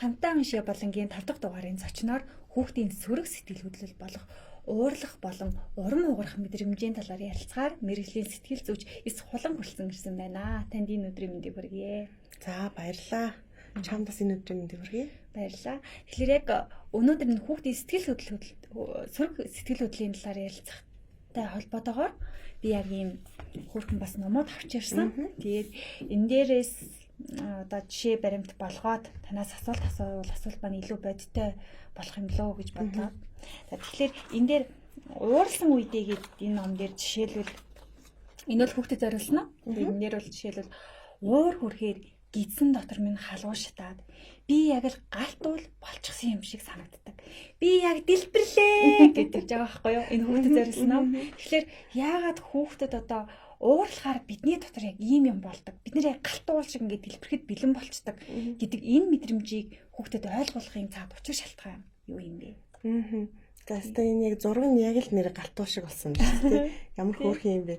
Хамтаа уншия болонгийн 5 дахь дугаарын зочноор хүүхдийн сөрөг сэтгэл хөдлөл болох уурлах болон урам уграх мэдрэмжийн талаар ярилцахаар мэргэжлийн сэтгэл зүйч Эс Хулан хүрэлцэн ирсэн байна. Танд энэ өдрийн мэндийг хүргье. За, баярлалаа. Чамд бас энэ өдрийн мэндийг хүргье. Баярлалаа. Тэгэхээр яг өнөөдөр энэ хүүхдийн сэтгэл хөдлөл, сөрөг сэтгэл хөдлөлийн талаар ярилцахтай холбоотойгоор би яг ийм хөөрхөн бас номууд авч ирсэн. Тэгээд энэ дээрээс одоо жишээ баримт болгоод танаас асуулт асуувал асуулт маань илүү бодиттой болох юм лөө гэж бодлоо. За, тэгэхээр энэ дээр "Уурласан үедээ" гээд энэ ном дээр жишээлбэл, энэ бол хүүхдэд зориулсан уу? Тэгээд энэ дээр бол жишээлбэл уур хүрхээр гидсэн дотор минь халуун шатаад би яг л галт уул болчихсон юм шиг санагддаг. Би яг дэлбэрлээ гэдэг жаа байхгүй юу? Энэ хүүхдэд зориулсан ном. Тэгэхээр яагаад хүүхдэд одоо уурлахаар бидний дотор яг ийм юм болдог? Бид нар яг галт уул шиг ингээд дэлбэрэхэд бэлэн болчдөг гэдэг энэ мэдрэмжийг хүүхдэд ойлгуулахын цаад учир шалтгаан юу юм бэ? Аа. За, өстой энэ яг зураг нь яг л нэр галт уул шиг болсон юм шүү дээ. Ямар хөөрхөн юм бэ?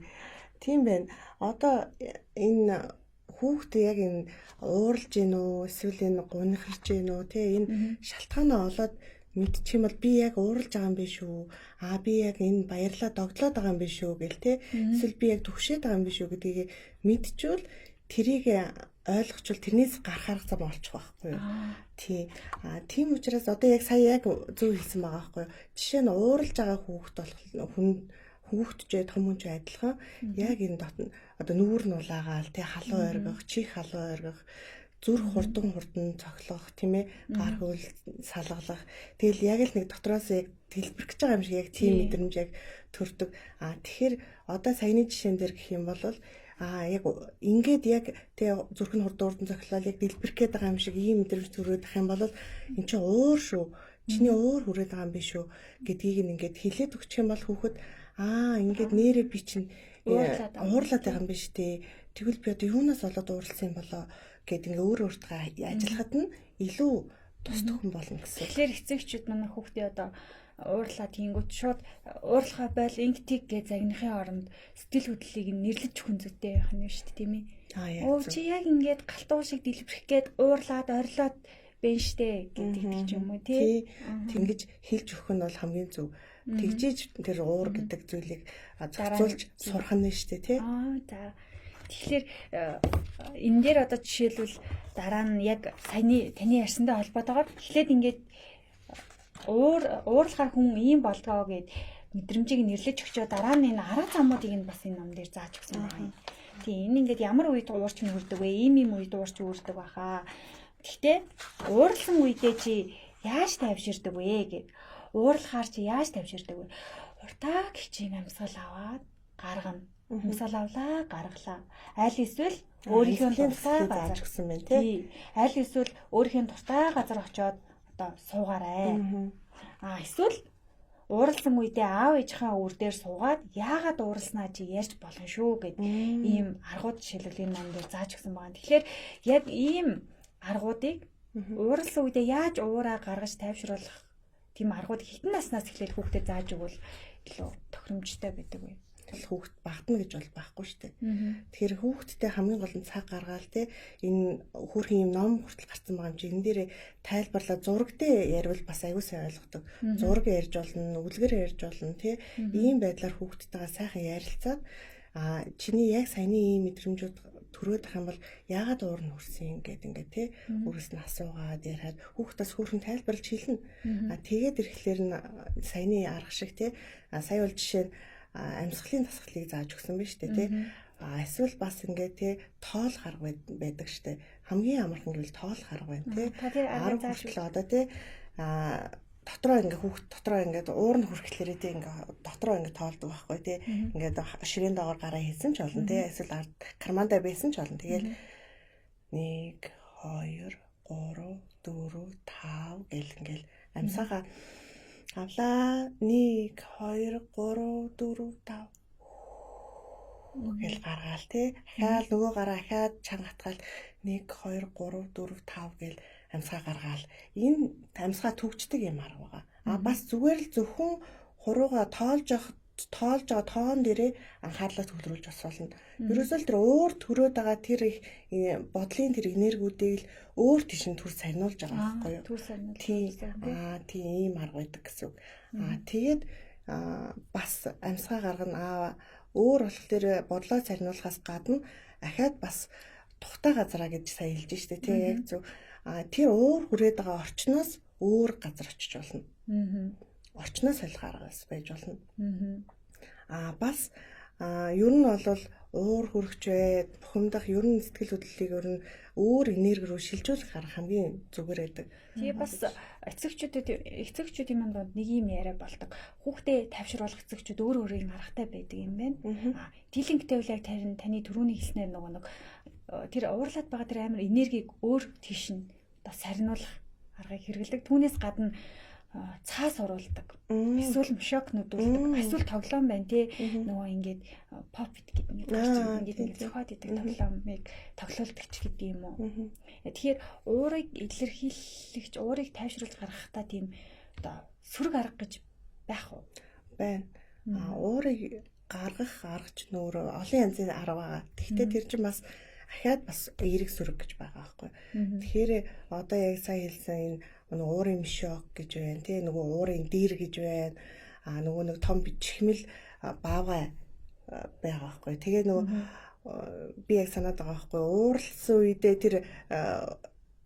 Тийм байна. Одоо энэ хүүхдээ яг энэ ууралж гин үү, эсвэл энэ гунихарч гин үү, те, энэ шалтгаанаа олоод мэдчих юм бол би яг ууралж байгаа юм биш үү? Аа, би яг энэ баярлаа догдлоод байгаа юм биш үү гэл те. Эсвэл би яг түгшээд байгаа юм биш үү гэдгийг мэдчихвэл, тэрийг ойлгочвол тэрнээс гарах арга зам олчих байхгүй юу? Тий. А тийм учраас одоо яг сая яг зөв хэлсэн байгаа байхгүй юу? Жишээ нь, ууралж байгаа хүүхэд болох хүн, хүүхэд ч том хүн ч адилхан яг энэ дотн одоо нүүр нь улаагаал тий, халуун оргих, чих халуун оргих, зүрх хурдан хурдан цохилох, тийм ээ, гар хөл салгалах, тэгэл яг л нэг дотроос яг дэлбэрэх гэж байгаа юм шиг яг тийм мэдрэмж яг төрдөг. А тэгэхээр одоо саяны жишээн дээр гэх юм бол яг ингээд яг тэгээ зүрх нь хурдан хурдан цохилоод яг дэлбэрэх гээд байгаа юм шиг ийм мэдрэмж төрөөд ах юм бол эн чинь уур шүү, чиний уур хүрээд байгаа юм биш үү гэдгийг ингээд хэлээд өгчих юм бол хүүхэд аа, ингээд нэрээ би чинь уурлаад байгаа юм биш үү, тэгвэл би одоо юунаас болоод уурласан юм болоо гэд ингээ өөр өөртөө ажиллахад нь илүү тус төхөн болно гэсэн. Тэгэхээр эцэгчүүд манай хүүхдээ одоо уурлаа тийнгүүт шууд "Уурлахаа бойл, инг тиг" гэж загнахын оронд сэтгэл хөдлөлийг нэрлэж өгөх зүйтэй байх нь шүү дээ, тийм ээ. Оо, чи яг ингээд галт уул шиг дэлбэрэх гээд уурлаад орилоод байна штэ гэдэг ч юм уу, тий. Тэнгэж хэлж өгөх нь бол хамгийн зөв. Тэгжиж тэр уур гэдэг зүйлийг зохицуулж сурах нь штэ, тий. Аа, за. Тэгэхээр энэ дээр одоо жишээлбэл дараа нь яг саяны таны ярьсантай холбоотойгоор эхлээд ингээд уурлахаар хүн ийм болдгоо гэд мэдрэмжийг нэрлэж өгчөө дараа нь энэ арга замуудыг нь бас энэ ном дээр зааж өгсөн байна. Тийм, энэ ингээд ямар үед уурч нүүрдэг вэ? Ийм ийм үед уурч үүрдэг баха. Гэхдээ уурласан үедээ чи яаж тайвширдаг вэ гэд. Уурлахаар чи яаж тайвширдаг вэ? Уртаа гिचийн амьсгал аваад гаргана. Амьсгал авлаа, гаргалаа. Аль эсвэл өөрийнхөө дуртай газар гэсэн байна, тий. Аль эсвэл өөрийнхөө дуртай газар очиод одоо суугаарай. А эсвэл ууралсан үедээ аав ээжийнхээ өвөр дээр суугаад яагаад ууралснаа чи ярьж болно шүү гэд ийм аргууд жишээлбэл энэ ном дээр зааж өгсөн байгаа. Тэгэхээр яг ийм аргуудыг, ууралсан үедээ яаж уураа гаргаж тайвшруулах тийм аргууд хэдэн наснаас эхлээд хүүхдэд зааж өгвөл илүү тохиромжтой байдаг вэ? Хүүхэд багтана гэж бол байхгүй шүү дээ. Тэгэхээр хүүхэдтэй хамгийн гол нь цаг гаргаал, те, энэ хүүхэн юм ном хүртэл гарсан байгаа юм чи энэ дээрээ тайлбарлаа, зураг дээр яриул бас аягүй сайн ойлгодог. Зураг ярьж болно, үлгэр ярьж болно, те. Ийм байдлаар хүүхэдтэйгээ сайхан ярилцаад, а чиний яг саяны ийм мэдрэмжүүд төрөөд ах юм бол яагаад уур нь хүрсэн гэд ингээд тий, өөрөөс нь асуугаад яриад хүүхдээс хөөрхөн тайлбарлаж хэлнэ. А тэгээд ирэхлээр нь саяны арга шиг, тий, а сая бол жишээ нь амьсгалын дасгалыг зааж өгсөн биз дээ, тий. А эсвэл бас ингээд, тий, тоол арга байдаг штэ. Хамгийн амархан гэвэл тоол арга байна, тий. 10 хүртэл одоо, тий, а дотроо ингээ хүүхд дотроо ингээд уур нь хүрэхлээрээ, тий, ингээ дотроо ингээ тоолдог байхгүй, тий. Ингээд ширээн доогоор гараа хийсэн ч болно, тий, эсвэл ард кармандаа байсан ч болно. Тэгэл 1 2 3 4 5 гэл ингээл амьсаага авлаа, 1 2 3 4 5 гэл гаргаал, тий. Дахиад нөгөө гараа ахаад чанга хатгаал, 1 2 3 4 5 гэл амьсгаа гаргаал. Энэ амьсгаа түгждэг юм арга байгаа. А бас зүгээр л зөвхөн хурууга тоолж явах Тоолж байгаа тоон дээрээ анхаарлаа төвлөрүүлж бас болно. Ерөөсөө л тэр уур төрөөд байгаа тэр их бодлын тэр энергиудыг л өөр тийш нь төр сарниулж байгаа байхгүй юу? Төр сарниулж. Аа, тийм, ийм арга байдаг гэсэн үг. Аа, тэгээд бас амьсгаа гаргана. Аа, өөр болох тэр бодлоо сарниулахаас гадна ахаад бас тухтай газараа гэж сая хэлж штэ, тий, яг зөв. А тэр уур хүрээд байгаа орчноос өөр газар очиж болно. Орчноос солих аргаас байж болно. А бас ер нь бол уур хөрөгч бай, бухимдах, ер нь сэтгэл хөдлөлийг ер нь өөр энерги рүү шилжүүлэх арга хамгийн зүгээр байдаг. Тэгээ бас эцэгчүүдийн манд нэг юм яриа болдог. Хүүхдээ тайвшруулах эцэгчүүд өөр өөрийн аргатай байдаг юм байна. Дийлэнхтэй үл яг таны түрүүний хэлснээр нөгөө нэг тэр уурлаад байгаа тэр амар энергийг өөр тийш нь одоо сарниулах аргыг хэрэглэдэг. Түүнээс гадна цаас оруулдаг. Эсвэл мшок нүдүүлдэг. Эсвэл тоглоом байна тий. Нөгөө ингээд pop it гэдэг ингээд гарч ингээд зөхиод идэг тоглоомыг тоглоулдаг ч гэдэг юм уу. Тэгэхээр уурыг илэрхийлэгч, уурыг тайвшруулж гаргахтаа тийм одоо сөрөг арга гэж байх уу? Байна. А уурыг гаргах арга ч нөөрэ олон янзын арга байгаа. Тэгэхдээ тэр чинь бас ахаад бас эерэг сөрөг гэж байгаа байхгүй. Тэгэхээр одоо яг сая хэлсэн энэ нөгөө уурын мишок гэж байна, тий, нөгөө уурын дэр гэж байна. А нөгөө нэг том чихмэл баавгай байгаа байхгүй. Тэгээ нөгөө би яг санаад байгаа байхгүй. Уурлсан үедээ тэр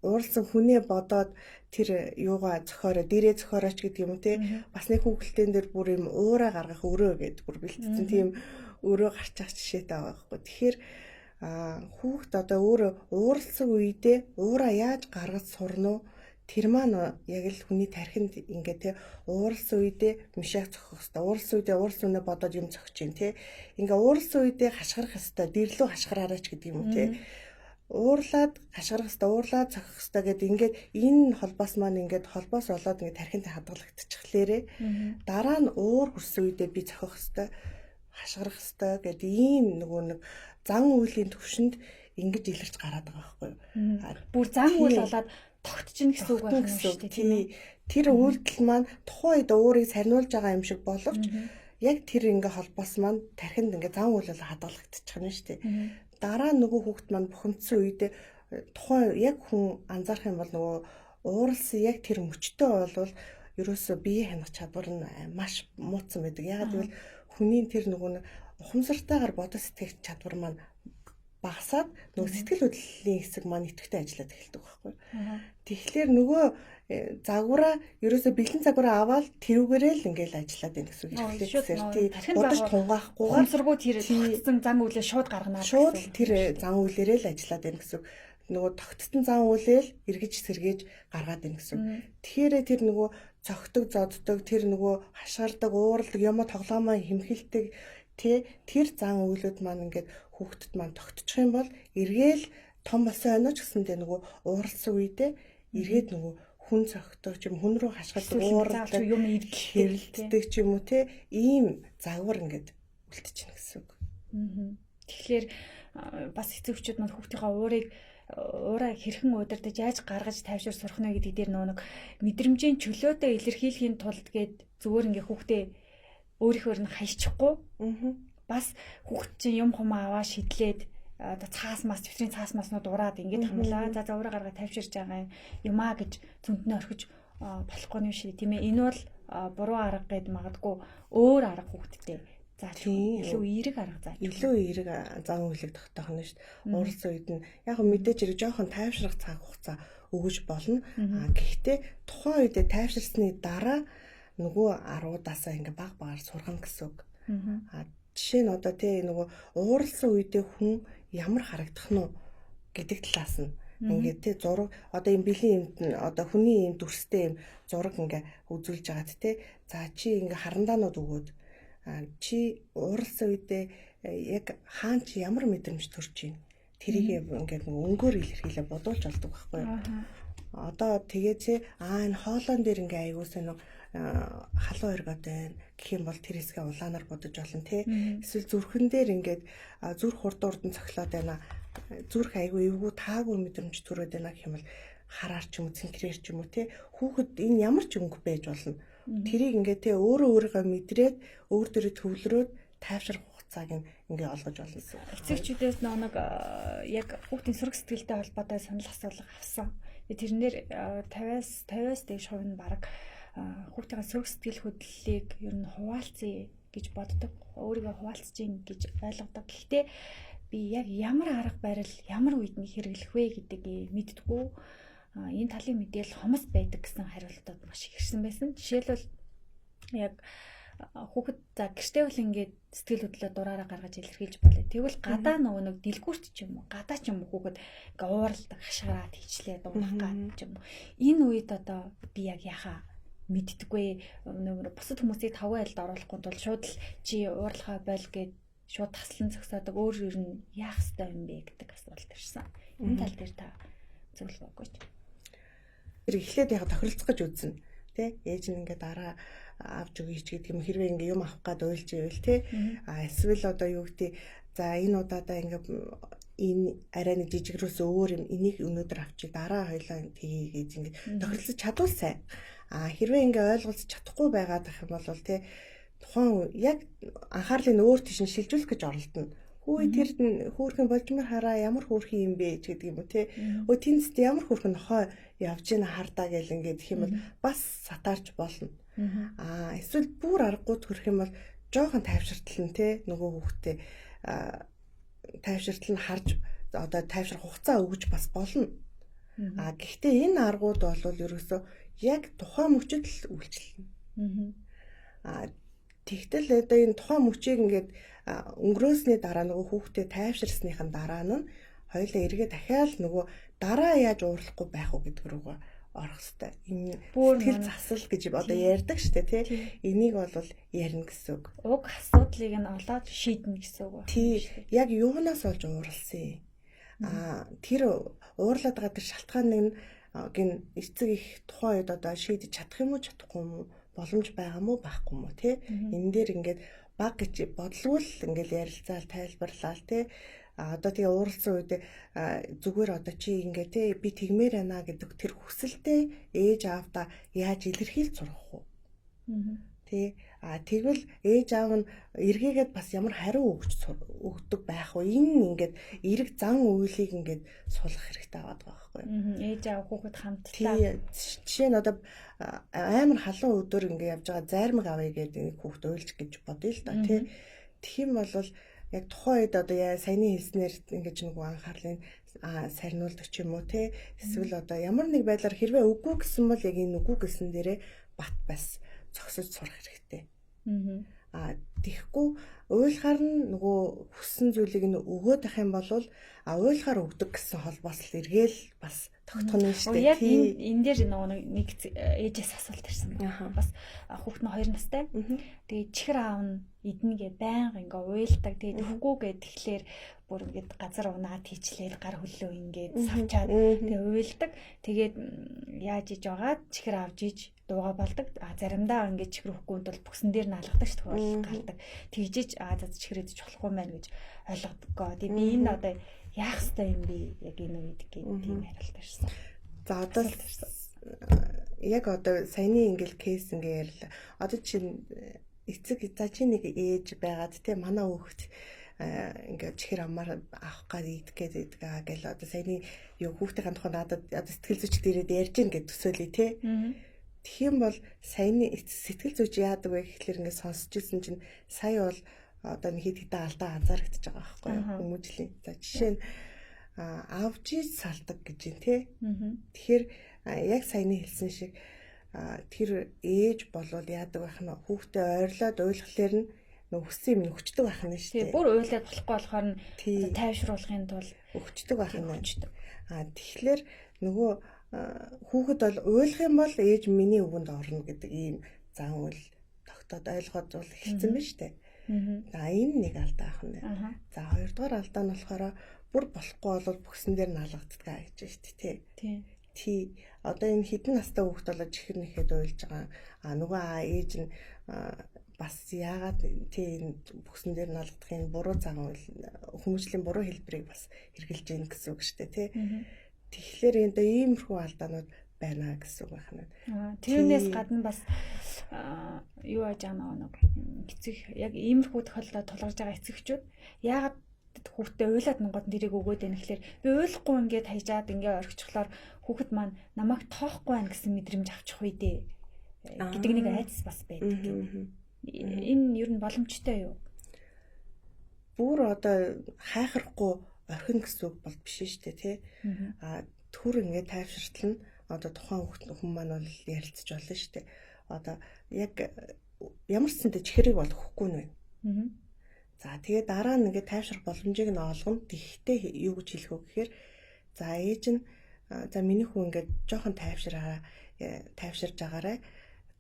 уурлсан хүнээ бодоод тэр юугаа зөхиороо, дэрээ зөхиорооч гэдэг юм уу, тий. Бас нэг хүүхэлдэйн дээр бүр юм уураа гаргах өрөө гэд бүр бэлтгэсэн тийм өрөө гарч байгаа жишээтэй байгаа байхгүй. Тэгэхээр хүүхд одоо өөрөө ууралсан үедээ уураа яаж гаргаж сурна уу? Тэр маань яг л хүний тархинд ингээ те ууралсан үедээ мишаг зохих хэвээр, ууралсан үедээ ууралсан үнэ бодоод юм зохиж чинь те, ингээ ууралсан үедээ хашгирах хэвээр, дэрлүү хашгираараач гэдэг юм уу те, уурлаад хашгирах хэвээр, уурлаад зохих хэвээр гэд ингээд энэ холбоос маань ингээд холбоос болоод ингээд тархинд хадгалагдчихлээрээ дараа нь уур хүрсэн үедээ би зохих хэвээр, хашгирах хэвээр гэд ийм нөгөө нэг зан үйлийн төвшөнд ингэж илэрч гараад байгаа байхгүй юу? Бүр зан үйл болоод тогтчихно гэсэн үг байна шүү дээ, тийм ээ. Тэр үйлдэл маань тухайн үед уурыг сарниулж байгаа юм шиг боловч яг тэр ингээ холбоос маань тархинд ингээ зан үйл болоо хадгалагдчихна шүү дээ. Дараа нь нөгөө хүүхэд маань бухимдсан үедээ тухайн яг хүн анзаарах юм бол нөгөө ууралсан яг тэр мөчтөө болвол ерөөсөө бие хянах чадвар нь маш мууцсан байдаг. Ягаад гэвэл хүний тэр нөгөө ухамсартайгаар бодож сэтгэх чадвар маань багасаад нөгөө сэтгэл хөдлөлийн хэсэг маань идэвхтэй ажиллаад эхэлдэг байхгүй. Тэгэхээр нөгөө загвараа ерөөсө бэлэн загвараа аваад тэрүүгээрээ л ингээл ажиллаад байна гэсэн үг хэрэглээсээр тий будаж тунгаахгүйгээр ухамсаргүй тэр тогтсон зан үйлээ шууд гаргана. Шууд тэр зан үйлээрээ л ажиллаад байна гэсэн үг. Нөгөө тогтсон зан үйлээл эргэж сэргээж гаргаад байна гэсэн үг. Тэгэхээр тэр нөгөө цогтөг, зоддог, тэр нөгөө хашгирдаг, ууралдаг, юм тоглоомоо хэмхэлдэг тий тэр зан үйлүүд маань ингээд хүүхдэд маань тогтчих юм бол эргээл том болсон байна ч гэсэндээ нөгөө ууралсан үедээ эргээд нөгөө хүн цогтөг ч юм, хүн рүү хашгирдаг, ууралдаг, юм хэрэлддэг ч юм уу те, ийм загвар ингээд үлдчихнэ гэсэн үг. Тэгэхээр бас эцэгчүүд маань хүүхдийнхээ уурыг уураа хэрхэн удирдах, яаж гаргаж тайвшир сурах нэ гэдэг дээр нөгөө нэг мэдрэмжийн чөлөөтэй илэрхийлэхийн тулд гээд зүгээр ингээ хүүхдээ өөрийнхөөр нь хайчихгүй. Бас хүүхд чинь юм хумаа аваа шидлээд одоо цаас мас, дэвтрийн цаас маснууд ураад ингээд хамлаа. За за уураа гаргаа тайвширж байгаа юм аа гэж зүнтнээ орхиж болохгүй юм шиг, тийм ээ. Энэ бол буруу арга гэд магадгүй өөр арга хүүхдтэй зааж илүү эерэг арга зааж. Илүү эерэг зан үйлийг тогтоох нь шүү дээ. Ууралсан үед нь яг мэдээж хэрэг жоохон тайвшрах цаг хугацаа өгөж болно. А гэхдээ тухайн үедээ тайвширсны дараа нөгөө аргуудаасаа ингээ баг багаар сургана гэсэн үг. А жишээ нь одоо тий нөгөө ууралсан үедээ хүн ямар харагдах нь гэдэг талаас нь ингээд тий зураг одоо юм бэлэн юмд нь одоо хүний юм дүрстэй юм зураг ингээ үзүүлж байгаад тий за чи ингээ харандаанууд өгөөд чи ууралсан үедээ яг хаан чи ямар мэдрэмж төрж байна тэрийг ингээд нөгөө өнгөөр илэрхийлээ бодуулж болдог байхгүй юу. Одоо тэгээ чи энэ хоолоон дээр ингээ айгуу сайн халуун эргод байна гэх юм бол тэр хэсгээ улаанаар бодож болно тий. Эсвэл зүрхэн дээр ингээд зүрх хурд нь цохлоод байна. Зүрх айгүй эвгүй таагүй мэдрэмж төрөөд байна гэх юм бол хараар ч юм уу, цэнхрээр ч юм уу тий. Хүүхэд энэ ямар ч өнгө байж болно. Тэрийг ингээ те өөрөө өөрийгөө мэдрээд өөр дөрөө төвлөрөөд тайвшрах хугацааг ингээ олгож болно гэсэн. Эцэгчүүдээс нэг яг хүүхдийн сөрөг сэтгэлтэй холбоотой санал асуулга авсан. Тэрнээр 50-аас дээш хувь нь бараг хүүхдийн сөрөг сэтгэл хөдлөлийг ер нь хуваалцъя гэж боддог. Өөрийгөө хуваалцж гин гэж ойлгодог. Гэхдээ би яг ямар арга барил ямар үед нь хэрэглэх вэ гэдгийг мэддэггүй. Энэ талын мэдээлэл хомос байдаг гэсэн хариултууд маш их ирсэн байсан. Жишээлбэл яг хүүхэд за гэртээ бол ингээд сэтгэл хөдлөлөө дураараа гаргаж илэрхийлж болоо. Тэгвэл гадаа нөгөө нэг дэлгүүрт ч юм уу, гадаа ч юм уу хүүхэд ингээ ууралдаг, хашгираад хийчлээ, дуулах гад ч юм уу. Энэ үед одоо би яг яхаа мэддэггүй. Нөгөө бусад хүмүүсийг таван айлд оруулахгүй тул шууд л чи уурлахаа боль гэд шууд таслан зогсоодог. Өөр ер нь яах ёстой юм бэ гэдэг асуулт ирсэн. Энэ тал дээр та зөвлөгөө өгөөч. Тэр эхлээд яг тохиролцох гэж үзнэ. Тэ ээж нь ингээд дараа авч өгье ч гэдэг юм, хэрвээ ингээ юм авах гад уйлж ивэл тэ, а эсвэл одоо юу гэдэг, за энэ удаадаа ингээ энэ арай нэг жижиг рүүс өөр юм, энийг өнөөдөр авчи, дараа хоёлаа тгий гэж ингээ тохиролцож чадвал сайн. А хэрвээ ингээ ойлголцож чадахгүй байгаад ах юм бол тэ тухайн яг анхаарлыг өөр тийш нь шилжүүлэх гэж оролдоно. Хүү, тэр хөөрхөн болжмор хараа, ямар хөөрхөн юм бэ ч гэдэг юм уу те. Өө, тэнцэд ямар хөөрхөн нохой явж ийн хардаа гэл ингээд гэх юм бол бас сатаарч болно. Аа эсвэл бүр аргагүй төрөх юм бол жоохон тайвширтал нь те нөгөө хүүхдээ тайвширтал нь харж одоо тайвшрах хугацаа өгж бас болно. А гэхдээ энэ аргууд бол ерөөсөө яг тухайн мөчөд л үйлчлэнэ. А тэгтэл одоо энэ тухайн мөчийг ингээд өнгөрөөсний дараа, нөгөө хүүхдээ тайвширсныхан дараа нь хоёулаа эргээ дахиад нөгөө дараа яаж уурлахгүй байх уу гэдэг рүүгээ орох хэвээр. Энэ сэтгэл засал гэж одоо ярьдаг штэ тий. Энийг бол ярина гэсэн үг. Уг асуудлыг нь олоод шийднэ гэсэн үг. Тий. Яг юунаас олж ууралсан юм. Аа тэр уурлаад байгаа тэр шалтгааныг нь гин эцэг их тухайн үед одоо шийдэж чадах юм уу, чадахгүй юм уу, боломж байгаа мó, байхгүй мó тий. Энэ дээр ингээд баг гэж бодлого л ингээл ярилцаал, тайлбарлаал тий. А одоо тэгээ ууралсан үед зүгээр одоо чи ингээ те би тэгмээр байна гэдэг тэр хүсэлтээ ээж аавда яаж илэрхийлж сурах вэ? Тэ, а тэгвэл ээж аав нь эргээгээд бас ямар хариу өгч өгдөг байх вэ? Энэ ингээд эрэг зан үйлийг ингээд суулгах хэрэгтэй байгаа байхгүй юу? Ээж аав хүүхэд хамтдаа. Тий. Жишээ нь одоо амар халуун өдөр ингээд явж байгаа, зайрмаг авъя гэдэг нэг хүүхэд уйлж гэж бодъё л доо тий. Тэгэх юм бол яг тухайн үед одоо яа саяны хэлснээр ингэж нөгөө анхаарлыг сарниулдаг ч юм уу те, эсвэл одоо ямар нэг байдлаар хэрвээ үгүй гэсэн бол яг энэ үгүй гэсэн дээрээ бат бас зогсож сурах хэрэгтэй. А тэгэхгүй уйлахаар нь нөгөө хүссэн зүйлийг нь өгөөд ах юм бол а уйлахаар өгдөг гэсэн холбоос л эргээл бас тогтох нь шүү дээ. Яг энэ дээр нөгөө нэг ээжээс асуулт ирсэн. Бас хүүхэд нь 2 настай. Тэгээд чихэр аав нь идэнгээ байнга ингээ уйлдаг. Тэгээд өгөхгүй гэд тэгэхээр бүр ингээд газар унаад хийчлээл, гар хөллөө ингээд савчаад тэгээ уйлдаг. Тэгээд яаж иж байгаад чихэр авч иж дууга болдог. А заримдаа ингээд чихэр өгөхгүй бол бүксэн дээр наалгадаг ш тохиолдол гардаг. Тэгжиж а за чихэр идэж болохгүй мэн гэж ойлгодгоо. Тэгээ би энэ одоо яах ёстой юм бэ яг энэ үед гэдэг тийм хариулт ирсэн. За одоо яг одоо саяны ингээл кейс ингээ ярьлаа. Одоо чинь эцэг, за чи нэг ээж байгаад те манай хүүхэд ингээд чихэр амаар авах гад идэх гээд байдаг аа гэл одоо саяны юу хүүхдийн тухай надад одоо сэтгэл зүйч дээрээ ярьж гин гэд төсөөлье те. Тэгэх юм бол саяны сэтгэл зүйч яадаг вэ гэхлээр ингээд сонсч ирсэн чинь сая бол одоо нэг хэд хэдэн алдаа анзаарэгдэж байгаа байхгүй юу хүмүүжлийн. За жишээ нь авч иж салдаг гэж юм те. Тэгэхээр яг саяны хэлсэн шиг тэр ээж болвол яадаг байх нь, хүүхдээ ойрлоод уйлахлаар нь нөгөө хүссэн юм өгчдөг байх нь шүү дээ. Бүр уйлаад болохгүй болохоор нь тайвшруулахын тулд өгчдөг байх нь. А тэгэхээр нөгөө хүүхэд бол уйлах юм бол ээж миний өвөнд орно гэдэг ийм зан үйл тогтоод ойлгоод бол эхэлсэн байна шүү дээ. За энэ нэг алдаа ах нь. За хоёрдугаар алдаа нь болохоор бүр болохгүй бол бүксэн дээр налгаддаг гэж байна шүү дээ. Тий. Тий. Одоо энэ хэдэн настай хүүхэд болоо чихэр нэхэд уйлж байгаа. А нөгөө ээж нь бас яагаад тий энэ бүксэн дээр налгадах энэ буруу зан үйл, хүмүүжлийн буруу хэлбэрийг бас хэрэгжилж гин гэсэн үг шүү дээ тий. Тэгэхээр энэ иймэрхүү алдаанууд байна гэсэн үг байна. Тэрнээс гадна бас юу яаж байгаа нэг эцэг яг иймэрхүү тохиолдолд тулгарч байгаа эцэгчүүд яагаад хүүхдээ уйлаад нонгод нэрийг өгөөд байна гэхлээр би уйлахгүй ингээд хайжаад ингээ орхичлоор хүүхэд маань намайг тоохгүй байна гэсэн мэдрэмж авчих үе дээ гэдэг нэг айдас бас байдаг. Энэ ер нь боломжтой юу? Бүр одоо хайхрахгүй орхино гэсэн үг бол биш шүү дээ, тий. А түр ингээд тайвширтал нь одоо тухайн хүн маань бол ярилцаж болно шүү дээ. Одоо яг ямар ч зэнтэй чихрийг бол өгөхгүй нь байна. За тэгээ дараа нь ингээд тайвшрах боломжийг нь олгоно. Тэгэхдээ юу гэж хэлэх вэ гэхээр за ээж нь за миний хүү ингээд жоохон тайвшраараа тайвширж агаарай.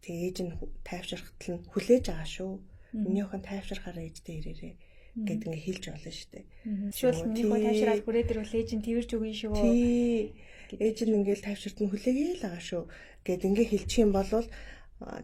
Тэгээ ээж нь тайвшрахтал нь хүлээж байгаа шүү. Миний охин тайвшрахаараа ээжтэй ирээрээ гэд ингээ хэлж болно шүү дээ. Эсвэл миний хүү тайвшраад хүрээд ирвэл ээж нь тэрж өгье шүү. Тий. Ээж нь ингээл тайвширт нь хүлээгээ л байгаа шүү гэд ингээ хэлчих юм бол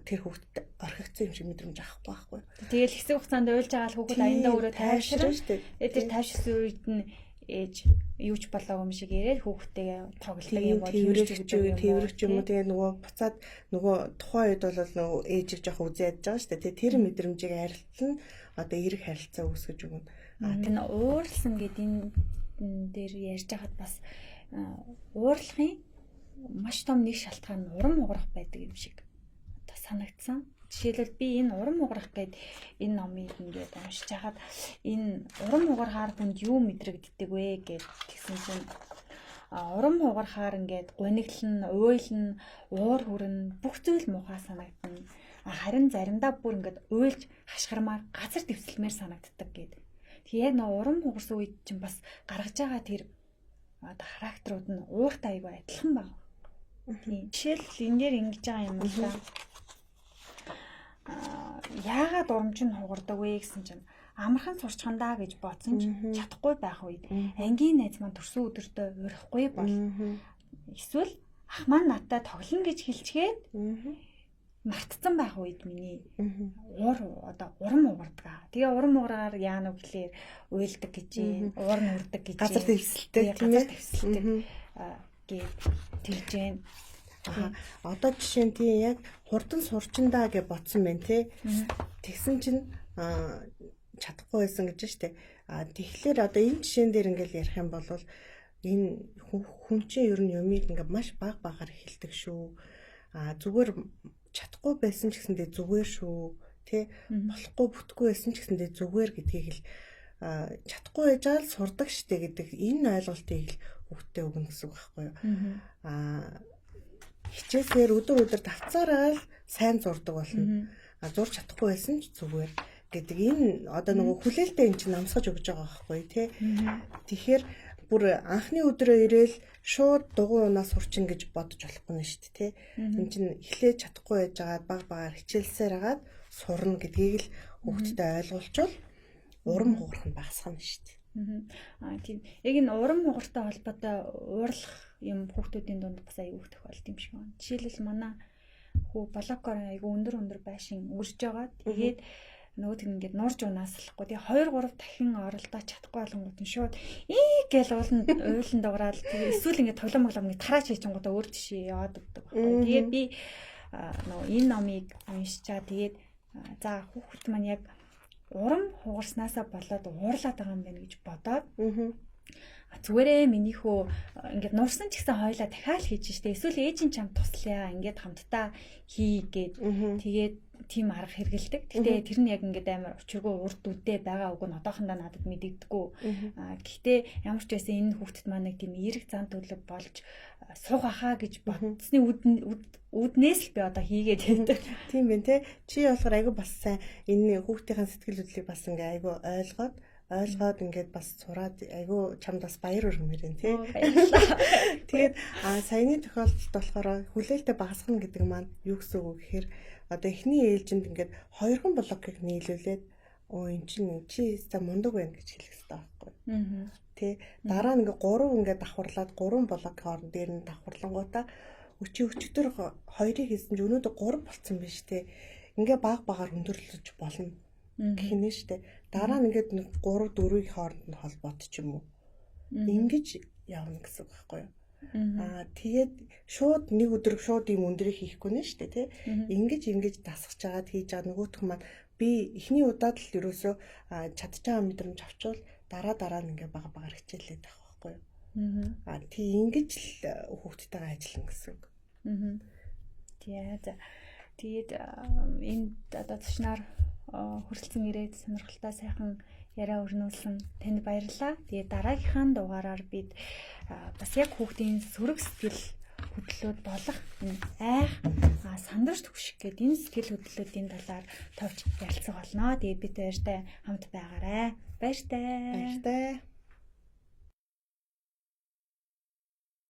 тэр хүүхдэд орхигдсон юм шиг мэдрэмж авахгүй байхгүй. Тэгэл хэсэг хугацаанд уйлж байгаа л хүүхэд аяндаа өөрөө тайвширна шүү дээ. Тэр тавьширсан үед нь ээж юу ч болоогүй юм шиг яриад хүүхдтэйгээ тоглодог юм уу, тэрвэрч юм уу. Тэгээ нөгөө буцаад нөгөө тухайн үед бол нөгөө ээжийг жоох үзээ ядж байгаа шүү дээ. Тэр мэдрэмжийг арилтал нь одоо эерэг харилцаа үүсгэж өгнө. А тэр ууралсан гэдэг энэ дээр ярьж байхад бас уурлахын маш том нэг шалтгаан нь урам хугарах байдаг юм шиг одоо санагдсан. Жишээлбэл би энэ урам хугарах гээд энэ номыг ингээд уншиж хахад энэ урам хугарахаар хүнд юу мэдрэгддэг вэ гэд тэгсэн чинь урам хугарахаар ингээд гуниглан, уйлна, уур хүрнэ, бүх зүйл муухай санагдана. Харин заримдаа бүр ингээд уйлж хашгирмаар газар дэвсэлмээр санагддаг гэд. Тэгээ яг нөө урам хугарсан үед чинь бас гаргаж байгаа тэр одоо характерууд нь ууртай айгүй адилхан байна. Тийм. Жишээл энэ дээр ингэж байгаа юм л да. Яагаад урамч нь хугардаг вэ гэсэн чинь амархан сурчхандаа гэж бодсон ч чадахгүй байх үед ангийн найз маань төрсөн өдөртөө урихгүй бол эсвэл ах маань надтай тоглоно гэж хэлчихэд мартцсан байх үед миний уур одоо урам угардаг. Тэгээ урам угараар яана вэ гэхлээр уйлдаг гэж, уур нь үрдэг гэж. Газар дэвсэлтэй тийм ээ. Газар дэвсэлтэй гэж тэгж гэн. Одоо жишээ нь тийм яг хурдан сурчиндаа гэж бодсон байна тий. Тэгсэн чинь чадахгүй байсан гэж штэ. А тэгэхээр одоо энэ жишээн дээр ингээл ярих юм бол энэ хүн чинь ер нь юмыг ингээ маш баг багаар эхэлдэг шүү. А зүгээр чадахгүй байсан ч гэсэндээ зүгээр шүү. Тэ болохгүй бүтгүй байсан ч гэсэндээ зүгээр гэдгийг л чадахгүй байж байгаа л сурдаг штэ гэдэг энэ ойлголтыг л хүүхдээ өгнө гэсэн үг байхгүй юу. А хичээлээр өдөр өдөр давцаараа л сайн зурдаг болно. А зурж чадахгүй байсан ч зүгээр гэдэг энэ одоо нөгөө хүлээлтээ эн чинь намсгаж өгч байгаа байхгүй тий. Тэгэхээр бүр анхны өдрөө ирээл шууд дугуй унаа сурчин гэж бодож болохгүй нь шүү дээ тий. Эн чинь эхлээд чадахгүй байж байгаа баг багаар хичээлсээр хагаад сурна гэдгийг л хүүхдэд ойлгуулчвал урам хугарах нь багасгах нь шүү дээ. Аа тийм. Яг энэ урам хугартай холбоотой уурлах юм хүүхдүүдийн дунд бас аюул тохиолд юм шиг байна. Жишээлбэл манай хүү блокоор аюул өндөр өндөр байшин үрж байгаа. Тэгээд нөгөөд нь ингээд нуурж унааслахгүй. Тэгээ 2 3 дахин оролдоо чадахгүй болонгууд нь шууд ээ гэл уулан дуграал. Тэгээ эсвэл ингээд тоглоом моглоом ингээд тараач хийчихэнгуудаа өөр тишээ яваад өгдөг байхгүй. Тэгээд би нөгөө энэ номыг уншичаа тэгээд за хүүхэд маань яг урам хугарснаасаа болоод уурлаад байгаа юм байна гэж бодоод зүгээрээ миний хөө ингээд нуурсан ч гэсэн хоёлаа дахиад хийж штэ. Эсвэл ээж нь чамд туслая ингээд хамтдаа хий гээд тэгээд тийм арга хэрэгэлдэг. Гэтэ тэр нь яг ингээд амар учиргүй урд үдээ байгаа үг нь одоохондоо надад мэдэгдэггүй. Гэхдээ ямар ч байсан энэ хүүхдэд маань нэг тийм эерэг зан төлөв болж суух ахаа гэж бодсны үүднээс л би одоо хийгээд байдаг. Тийм байна те. Чи болохоор айгүй бас сайн энэ хүүхдийн сэтгэл хөдлөлийг бас ингээ айгүй ойлгоод ингээд бас сураад айгүй чамд бас баяр өргөмөр юм тий. Баярлалаа. Тэгээд саяны тохиолдолд болохоор хүлээлтээ багасгах гэдэг маань юу гэсэн үг вэ гэхээр одоо эхний ээлжинд ингээд хоёрхан блокийг нийлүүлээд өө эн чинь чи за мундаг байна гэж хэлэх хэрэгтэй байхгүй. Тэ дараа нь ингээд гурав ингээд давхарлаад гурван блок хооронд дээр нь давхарлангуудаа өчи өчтөр хоёрыг хийсэн чинь өнөөдөр гурав болцсон биш тэ. Ингээ баг багаар өндөрлөж болно гэх нэ штэ. Дараа нь ингээд 3 4-ийн хооронд нь холбоот ч юм уу. Ингэж явна гэсэн үг байхгүй юу? Аа тэгээд шууд нэг өдөр шууд ийм өндрийг хийхгүй нэ штэ тий. Ингэж ингэж дасгаж агаад хийж байгаа нөгөөх маань би эхний удаад л ерөөсөө чадж байгаа мэдрэмж авчвал дараа дараа нь ингээ бага багаар хичээлээд авах байхгүй юу. Аа тий, ингэж л хүүхдтэйгээ ажиллана гэсэн үг. Тий, за. Тэгээд энэ одоо зочноор хүрэлцэн ирээд сонирхолтой сайхан яриа өрнүүлсэн танд баярлалаа. Тэгээд дараагийнхаа дугаараар бид бас яг хүүхдийн сөрөг сэтгэл хөдлөлүүд болох энэ айх, сандарч түгших гэдэг энэ сэтгэл хөдлөлүүдийн талаар товч ярилцах болно. Тэгээд бид баяртай хамт байгаарай. Баяртай. Баяртай.